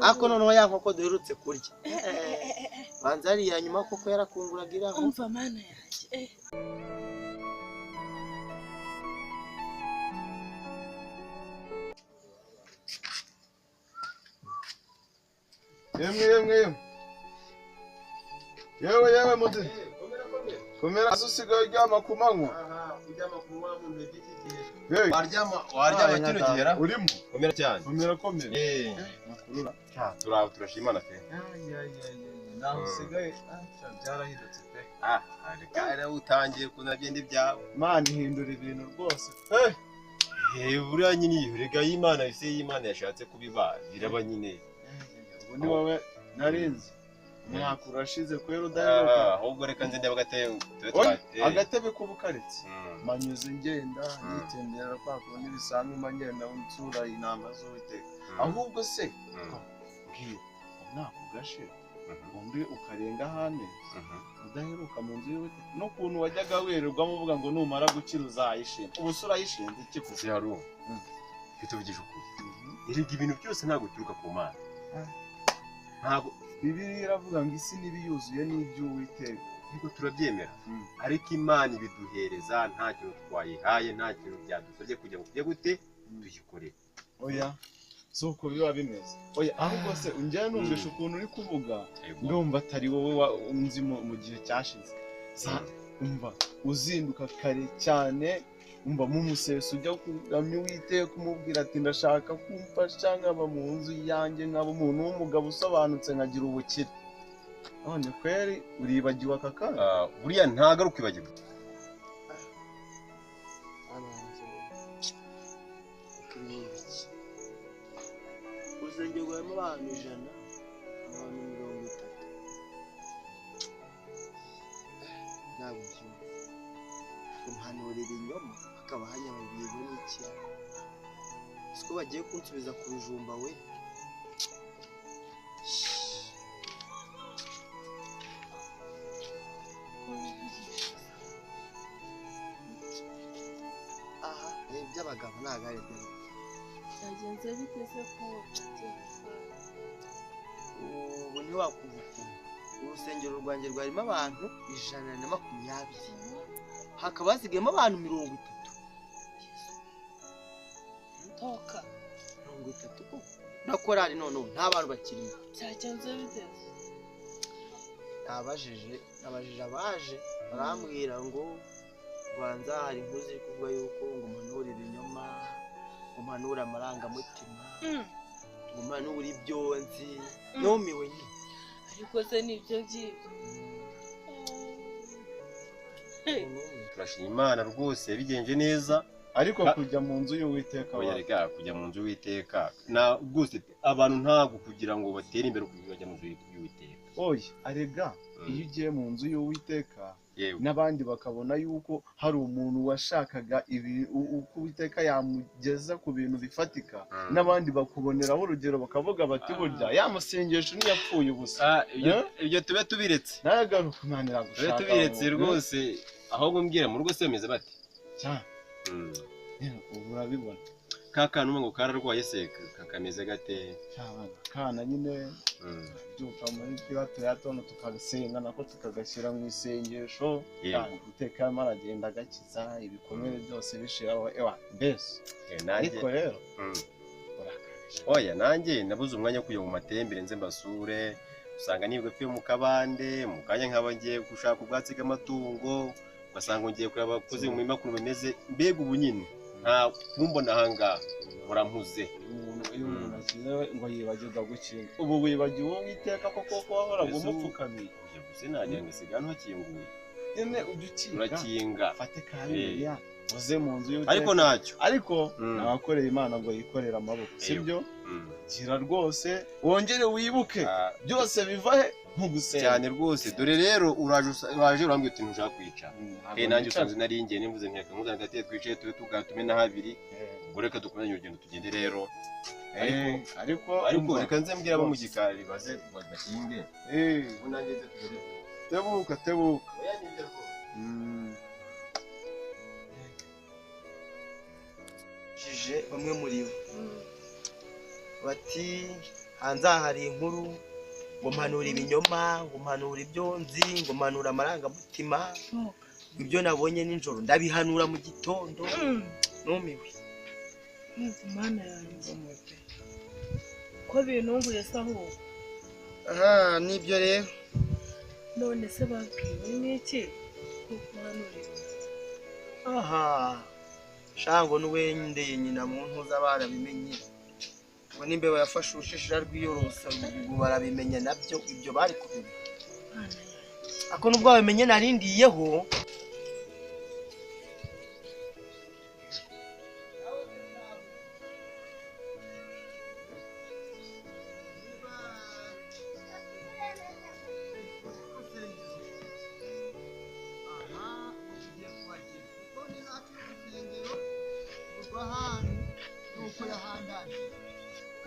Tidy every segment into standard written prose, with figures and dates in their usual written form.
Ako noneho ya nkoko duherutse kurya. Banza ari ya nyuma koko yarakunguraga iraho. Umva mana yanjye. Yemwe yemwe. Yewe yewe muti. Komera usigaye uryama ku manywa. Uryama ku manywa mu gihe cy'igihe. Waryama waryama kino gihe ra? Urimo. Komera cyane. Komera komera. Makurura. Turaho turashimana pe. Naho usigaye byarahindutse pe. Reka rero utangiye kunagenda ibyawe. Imana ihindura ibintu rwose pe. Buriya nyine rega y'Imana ise y'Imana yashatse kubiba biraba nyine. Ubu ni wowe narinzi. Umwaka urashize kwera udaheruka. Ahubwo reka nze ndebe agatebe. Agatebe kubukaretse. Manyuze ngenda nitembera kwa kundi bisanzwe mba ngenda nsura intama z'Uwiteka. Ahubwo se mbwira umwaka ugashira undi ukarenga hane udaheruka mu nzu y'Uwiteka n'ukuntu wajyaga wirirwamo uvuga ngo numara gukira uzayishima. Ubu se urayishinze iki kuko? Haru, tuvugisha ukuri. Erega ibintu byose ntabwo bituruka ku Mana. Ntabwo Bibiliya iravuga ngo isi n'ibiyuzuye n'iby'Uwiteka. Ariko turabyemera. Ariko Imana ibiduhereza nta kintu twayihaye, nta kintu byadusabye kugira ngo tujye gute tuyikorere. Oya, si uko biba bimeze. Oya, ahubwo se unjya numvisha ukuntu uri kuvuga, ndumva atari wowe unzi mu gihe cyashize. Umva uzinduka kare cyane, umva mu museso ujya kuramya Uwiteka umubwira ati ndashaka kumfasha nkaba mu nzu yanjye nkaba umuntu w'umugabo usobanutse nkagira ubukire. None kweri uribagiwe aka kanya? Buriya ntago ari ukwibagirwa. Urusengero rwarimo abantu 100, abantu 30. Ntabwo mbyumva. Umpanura ibinyoma hakaba hanyababwiwe n'iki? Siko bagiye kunsubiza ku bijumba we. Aha, ni iby'abagabo ntabwo ari iby'abagabo. Byagenze bite se ko ubu ntiwakumva ukuntu urusengero rwanjye rwarimo abantu 120 hakaba hasigayemo abantu 30. Toka 30 koko na korali noneho nta bantu bakirimo. Byagenze bite? Nabajije abaje barambwira ngo banza hari inkuru ziri kuvuga yuko ngo mpanure ibinyoma, ngo mpanure amarangamutima, ngo mpanure ibyo nzi. Numiwe nyine. Ariko se nibyo ngibyo. Turashima Imana rwose yabigenje neza. Ariko kujya mu nzu y'Uwiteka reka kujya mu nzu y'Uwiteka na rwose abantu ntabwo kugira ngo batere imbere kugira bajya mu nzu y'Uwiteka. Oya, arega iyo ugiye mu nzu y'Uwiteka n'abandi bakabona yuko hari umuntu washakaga uko Uwiteka yamugeza ku bintu bifatika, n'abandi bakuboneraho urugero bakavuga bati burya ya musengesho ntiyapfuye ubusa. Ibyo tube tubiretse. Nagaruka Imana iragushaka. Tube tubiretse rwose. Ahubwo mbwira mu rugo se bameze bate? Cyane. Ubu urabibona. Ka kantu ngo kararwaye se kakameze gate? Kana nyine byuka muri piratono tukagasenga nako tukagashyira mu isengesho. Iteka yarimo aragenda agakiza ibikomere byose bishiraho ewa mbese. Ariko rero urakabije. Oya nanjye nabuze umwanya wo kujya mu matembere nze mbasure, usanga nibwo pyo mu kabande, mu kanya nkaba ngiye gushaka ubwatsi bw'amatungo, ugasanga ngiye kureba abakozi mu mirima ukuntu bimeze, mbega ubu nyine nta kumbona ahangaha urampuze. Iyo umuntu akize ngo yibagirwa gukinga. Ubu wibagiwe Uwiteka koko ko wahoraga umupfukamiye. Gusa nagira ngo isiga hano hakinguye. Nyine ujye ukinga. Urakinga. Fate ka Bibiliya uze mu nzu y'Uwiteka. Ariko ntacyo. Ariko nabakoreye Imana ngo yikorere amaboko, sibyo? Gira rwose wongere wibuke byose biva he mu gusenga. Cyane rwose. Dore rero uraje urambwira uti ntushaka kwicara. Nanjye usanze nari ngiye nimvuze nkeka nkuzana agatebe twicaye tube tugatume na habiri. Ubwo reka dukomeze urugendo tugende rero. Ariko reka nze mbwira abo mu gikari baze bakinge. Ubu nanjye nze tugende. Tebuka tebuka. Oya nibyo rwose. Jije bamwe muri bo bati Hanze aha hari inkuru ngo mpanura ibinyoma, ngo mpanura ibyo nzi, ngo mpanura amarangamutima, ibyo nabonye nijoro ndabihanura mu gitondo. Numiwe. Mana yanjye. Ko binunguye se ahubwo? Aha, nibyo rero. None se babwiwe n'iki ko kuhanura ibinyoma? Aha. Shango n'uwendeye nyina mu ntuza barabimenye. Ngo n'imbeba yafashe urushishira rwiyorosa ngo barabimenya nabyo ibyo bari kubimenya. Ako nubwo babimenye narindiyeho.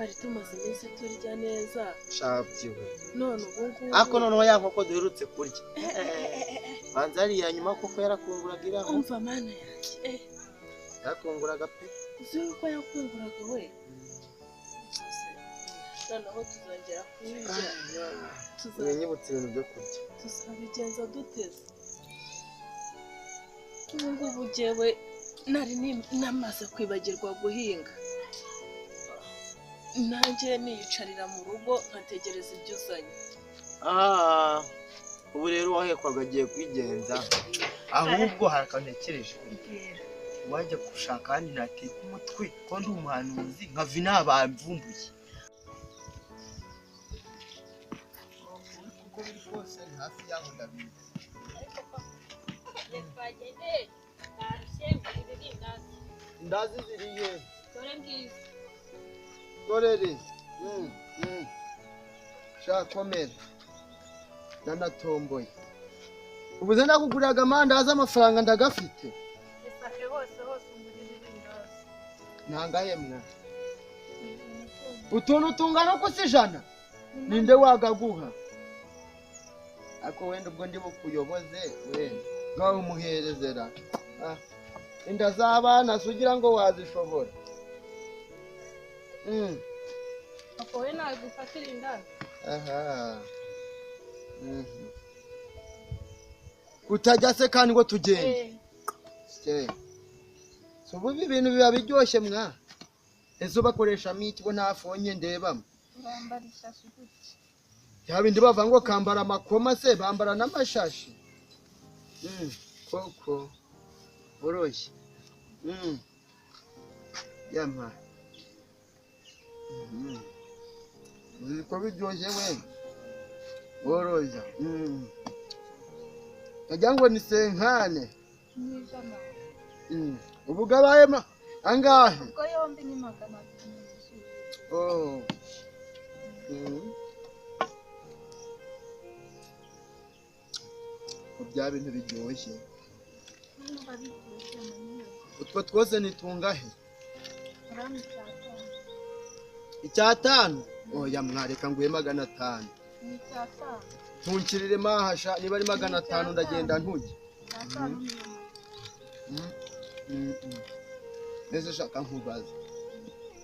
Twari tumaze iminsi turya neza. Shabyiwe. None ubu ngubu. Ako noneho ya nkoko duherutse kurya. Banza ari ya nyuma koko yarakunguraga iraho. Umva mana yanjye. Yarakunguraga pe. Uzi ko yakunguraga we. Noneho tuzongera kuyirya. Tumenyibutse ibintu byo kurya. Tuzabigenza duteze. Ubu ngubu jewe nari namaze kwibagirwa guhinga. Nanjye niyicarira mu rugo nkategereza ibyo uzanye. Ubu rero wahekwaga agiye kwigenza. Ahubwo hari akantu ntekereje. Wajya gushaka ahandi nateka umutwe ko ndi umuhanuzi nkava inaha bamvumbuye. Kuko biri kose ni hafi y'aho ndabizi. Indazi ziriye. Dore ngizi. Dorere. Shakomera. Nanatomboye. Ubuze ndakuguriraga amandazi amafaranga ndagafite. Isake hose hose ungurira indazi. Nangaye mwa. Utuntu tungana ko si 100. Ninde wagaguha? Ako wenda ubwo ndi bukuyoboze wenda. Ngaho umuherezera. Inda z'abana sugira ngo wazishobora. Papa we nagufatira indazi. Aha. Utajya se kandi ngo tugende. So ubu ibintu biba biryoshye mwa. Ezo bakoresha miki bo nta fonye ndebamo. Urambara ishashi gutya. Ya bindi bava ngo kambara amakoma se bambara n'amashashi. Koko. Boroshye. Yama. Ko biryoshye we. Boroshya. Ndagira ngo ni senkane. Ni 100. Ubu gabaye angahe? Ubwo yombi ni 200. Oh. Bya bintu biryoshye. Utwo twose nitungahe? 5. Oya mwareka nguye 500. Ni 5. Tunkirire mahasha niba ari 500 ndagenda ntujye. Nese shaka nkubaza.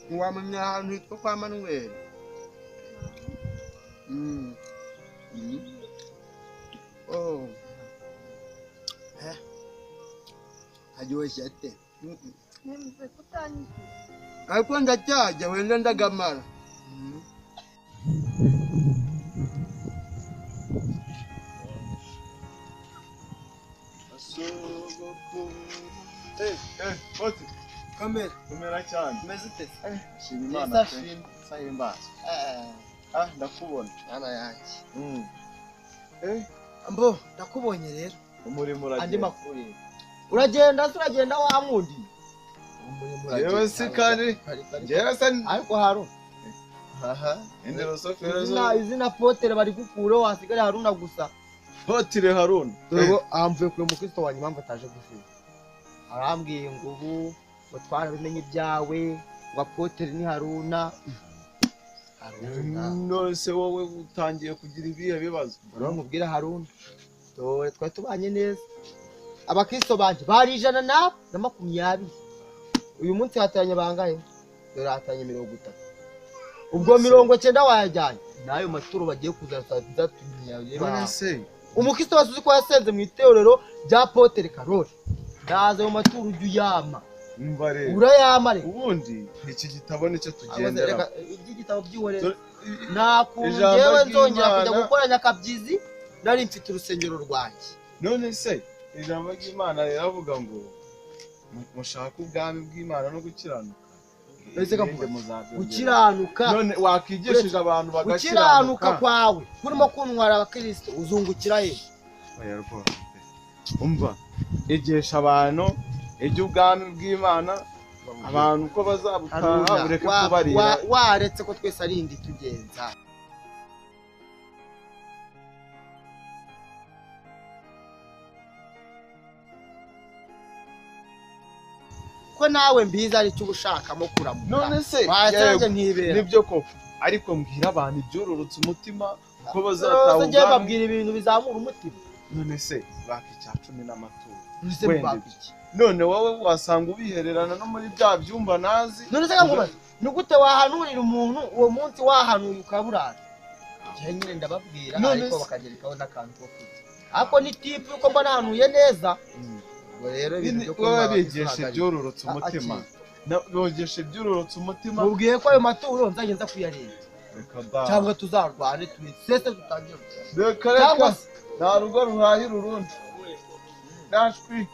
Ntiwamenya ahantu hitwa kwa Manuel? Oh. Aryoshye ate? Nemeze kutanyishyura. Ariko ndacyajya wenda ndagamara. Kamera. Kumera cyane. Umeze ute? Shima Imana pe. Sahimbaza. Ndakubona. Mana yanjye. Mbo, ndakubonye rero. Umurimo uragenda. Andi makuru rero. Uragenda se uragenda wa mundi? Umurimo uragenda. Yewe si kari. Njyewe se ariko Haruna. Aha. Indero sofero. Izina Potere bari gukura wasigare Haruna gusa. Potere Haruna. Dore amvuye kure mu Kristo wanyu impamvu ataje gusiga. Arambwiye ngo ubu ngo twarabimenye ibyawe ngo Apotere ni Haruna. Haruna. None wowe utangiye kugira ibihe bibazo. Urabona Haruna. Dore twari tubanye neza. Abakristo banje bari 120. Uyu munsi hataranye bangahe? Dore hataranye 30. Ubwo 90 wayajyanye. Nayo maturo bagiye kuzasaza tunyeye. None se umukristo wasuzi ko yasenze mu itorero rya Potere Karoli. Ndaza ayo maturo ujya uyama. Umva rero. Urayama rero. Ubundi iki gitabo nicyo tugendera. Iby'igitabo byihorera. Nta kuntu njyewe nzongera kujya gukoranya akabyizi nari mfite urusengero rwanjye. None se ijambo ry'Imana riravuga ngo mushake ubwami bw'Imana no gukiranuka. Gukiranuka. None wakigishije abantu bagakiranuka. Gukiranuka kwawe kurimo kuntwara abakristo uzungukira he? Oya rwose. Umva igisha abantu iby'ubwami bw'Imana abantu uko bazabutaha ureke kubarira. Waretse ko twese ari indi tugenza. Ko nawe mbiza ari cyo ubushakamo kuramuka. None se wasanze nkibera. Nibyo koko ariko mbwira abantu ibyororotse umutima uko bazataha ubwami. Ngiye babwira ibintu bizamura umutima. None se baka icya 10 n'amaturo. None none wowe wasanga ubihererana no muri bya byumba nazi. None se nkubaze ni gute wahanurira umuntu uwo munsi wahanuye ukaburara? Ngiye nyine ndababwira ariko bakagerekaho n'akantu ko kurya. Ariko ni tipu yuko mba nahanuye neza. Ubwo rero ibintu byo kuba bigisha ibyororotse umutima. Bigisha ibyororotse umutima. Mubwiye ko ayo maturo nzajya nza kuyareba. Cyangwa tuzarwane tubisese dutangire. Reka reka nta rugo ruhahira urundi. Nashwi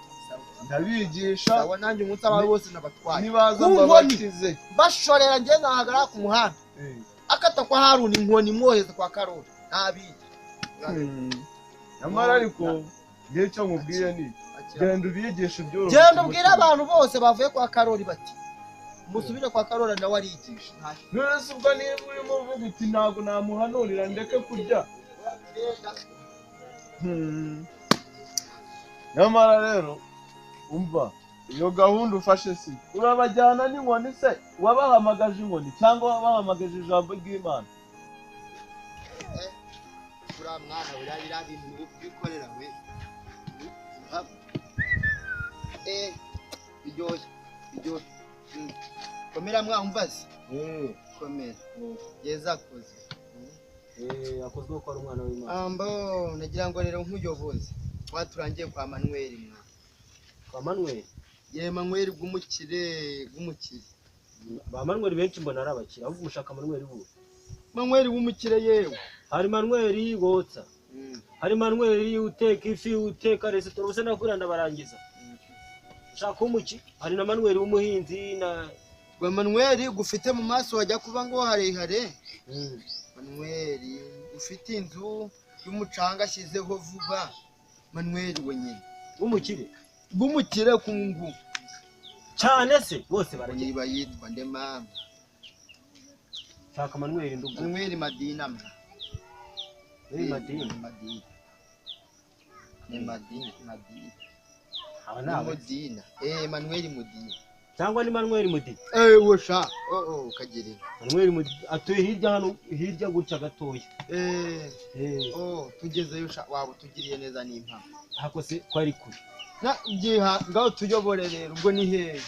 ndabigisha. Sawa nanjye umunsi abawe bose nabatwaye. Nibaza mbabatize. Bashorera nge nahagara ku muhanda. Akata kwa Haruni inkoni imwoheza kwa Karoli. Ntabiye. Nyamara ariko ngiye cyo nkubwiye ni genda ubigishe ibyororotse. Genda ubwire abantu bose bavuye kwa Karoli bati musubire kwa Karoli nawe arigisha. None se ubwo niba urimo uvuga uti ntabwo namuhanurira ndeke kurya. Nyamara rero umva iyo gahunda ufashe si urabajyana n'inkoni se wabahamagaje inkoni cyangwa wabahamagaje ijambo ry'Imana? Uriya mwana buriya biriya bintu bikorera we biryoshye biryoshye. Komera mwambaze. Komera yeza akoze. Akozwe ko ari umwana w'Imana. Ambo nagira ngo rero nkuyoboze waturangiye kwa Manuel mwa. Kwa Manuel? Ye Manuel gumukire gumukire. Ba Manuel benshi mbona ari abakire ahubwo mushaka Manuel buwe. Manuel w'umukire yewe. Hari Manuel wotsa. Hari Manuel uteka ifi uteka resitora ubuse nakuranda barangiza. Ushaka umuki? Hari na Manuel w'umuhinzi na Gwa Manuel gufite mu maso wajya kuba ngo harehare. Manuel ufite inzu y'umucanga ashyizeho vuba. Manuel wenyine w'umukire bw'umukire kungu cyane se bose baragiye niba yitwa nde mama. Shaka Manuel ndugu. Manuel Madina. Manuel Madina. Madina. Ni Madina Madina. Aba na Madina. Manuel Mudina. Cyangwa ni Manuel Mudi. Wo sha. Oh kagere. Manuel Mudi atuye hirya hano hirya gutya gatoya. Oh tugezeyo sha wabo tugiriye neza n'impamo. Hako se kwari kure. Na byiha ngaho tuyobore rero ubwo ni hehe?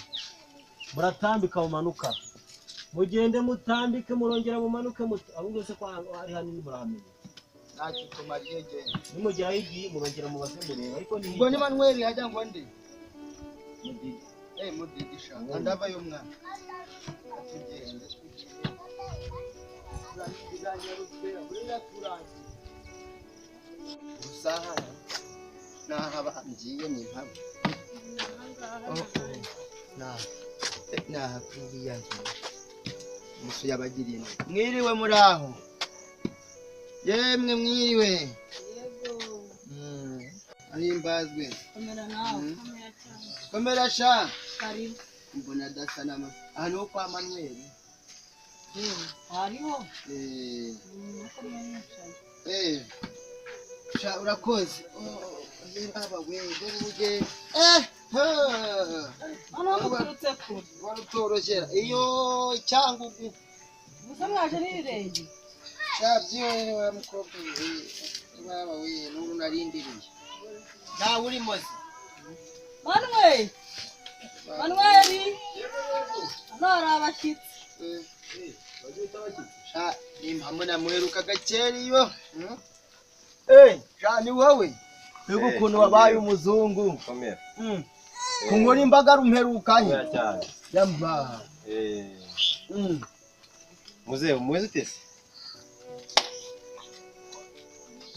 Muratambika mumanuka. Mugende mutambike murongera mumanuke ahubwo se kwa ari hanini murahamenya. Ntacyo tumariye genda. Nimugera higiye murongera mubaze mureba ariko ni ubwo ni Manuel yajya ngo nde? Mudidi. Mudidi sha. Ndava yo mwana. Tugende. Usaha naha ngiye ni impamo. Naha kuriya nzu. Musu yabagiriye. Mwiriwe muraho. Yemwe mwiriwe. Yego. Ahimbazwe. Komera nawe. Komera cyane. Komera sha. Karibu. Mbona dasa nama. Aha niho kwa Manuel. Hariho. Sha urakoze. Baba we dore Hano muturutse kure. Warutoroshera. Iyo Cyangugu. Gusa mwaje n'ibirenge. Sha byiwe wa mukobwa we. Baba we n'uru narindiriye. Nawe uri moze. Manuel. Manuel. Hano hari abashyitsi. Sha nimpamwe namweruka gakeriyo. Eh, sha ni wowe. Mbega ukuntu wabaye umuzungu. Komera. Kunkora imbaga rumperukanye. Komera cyane. Yamba. Muzehe umeze ute se?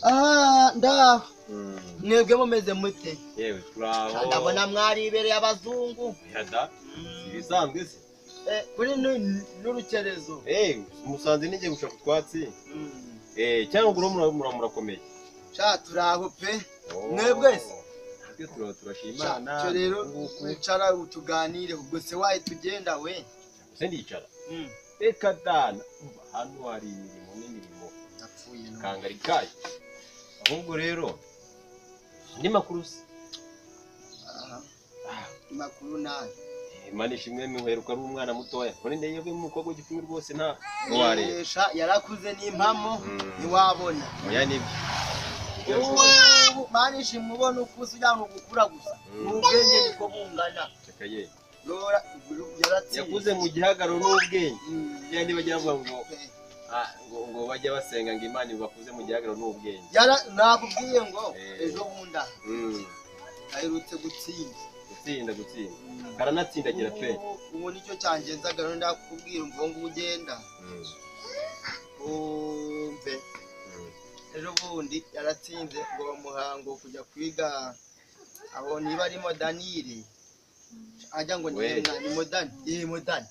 Ah, ndaho. Mwebwe mumeze mute? Yewe turaho. Ndabona mwaribereye abazungu. Yada. Ibisanzwe se? Kuri n'urukerezo. Musanze n'igiye gushaka utwatsi. Cyangwa ngo murakomeye. Sha turaho pe. Mwebwe se? Twe turashima Imana. Cyo rero wicara utuganire ubwo se waye tugenda we. Se ndicara. Reka dana. Hano hari imirimo n'imirimo. Napfuye no. Kangari kayo. Ahubwo rero ni makuru se. Makuru nayo. Imana ishimwe miheruka ari umwana mutoya. None ndeye umukobwa w'igipfumi rwose nta wareba. Sha yarakuze n'impamo ntiwabona. Oya nibyo. Imana ishimwe ubona uko usa ngo gukura gusa. N'ubwenge niko bungana. Reka ye. Rora yaratsinze. Yakuze mu gihagararo n'ubwenge. Yandi bagira ngo ngo bajya basenga ngo Imana ibakuze mu gihagararo n'ubwenge. Yara nakubwiye ngo ejo bunda. Aherutse gutsinda. Gutsinda. Karanatsindagira pe. Ubu nicyo cyangenzaga rero ndakubwira ngo ngo ugenda. Umve. Ejo bundi yaratsinze ngo bamuhango kujya kwiga aho niba ari Modanire. Ajya ngo ni Modani. Modani.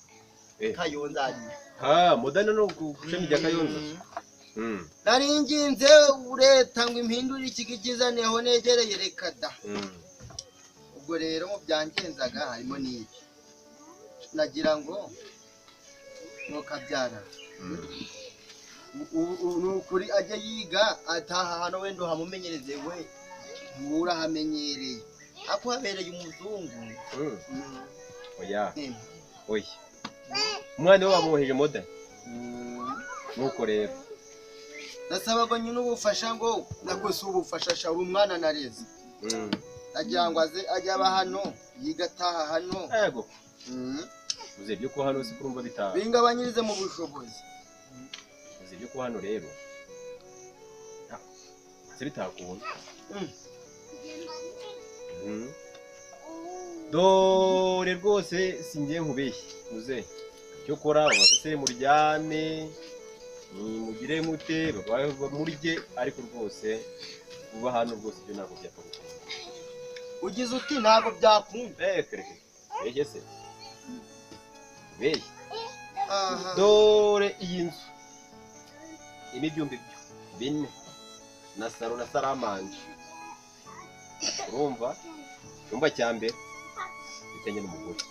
Kayonza ari. Ha, Modani no kushami rya Kayonza. Naringinze ureta ngo impindure ikigikiza neho negereye reka da. Ubwo rero mu byangenzaga harimo n'iki. Nagira ngo nukabyara. Nukuri ajye yiga ataha hano wenda uhamumenyereze we. Urahamenyereye. Ako habereye umuzungu. Oya. Oya. Umwana we wamwoheje Modani. Nuko rero nasabaga nyine ubufasha ngo nakose ubufasha sha umwana nareze. Agira ngo aze ajye aba hano yiga ataha hano. Yego. Uze byo ko hano se kurumva bitaha. Bingabanyirize mu bushobozi. Uze byo ko hano rero. Se bitakunda. Dore rwose singiye nkubeshye muze. Cyo kora ubasesere muryame mugire mute murye ariko rwose uba hano rwose ibyo ntabwo byakunda. Ugize uti ntabwo byakunda. Reka. Beshye se. Beshye. Dore iyi nzu irimo ibyumba bine na salo na saramanje. Urumva? Icyumba cya mbere gitanye n'umugore.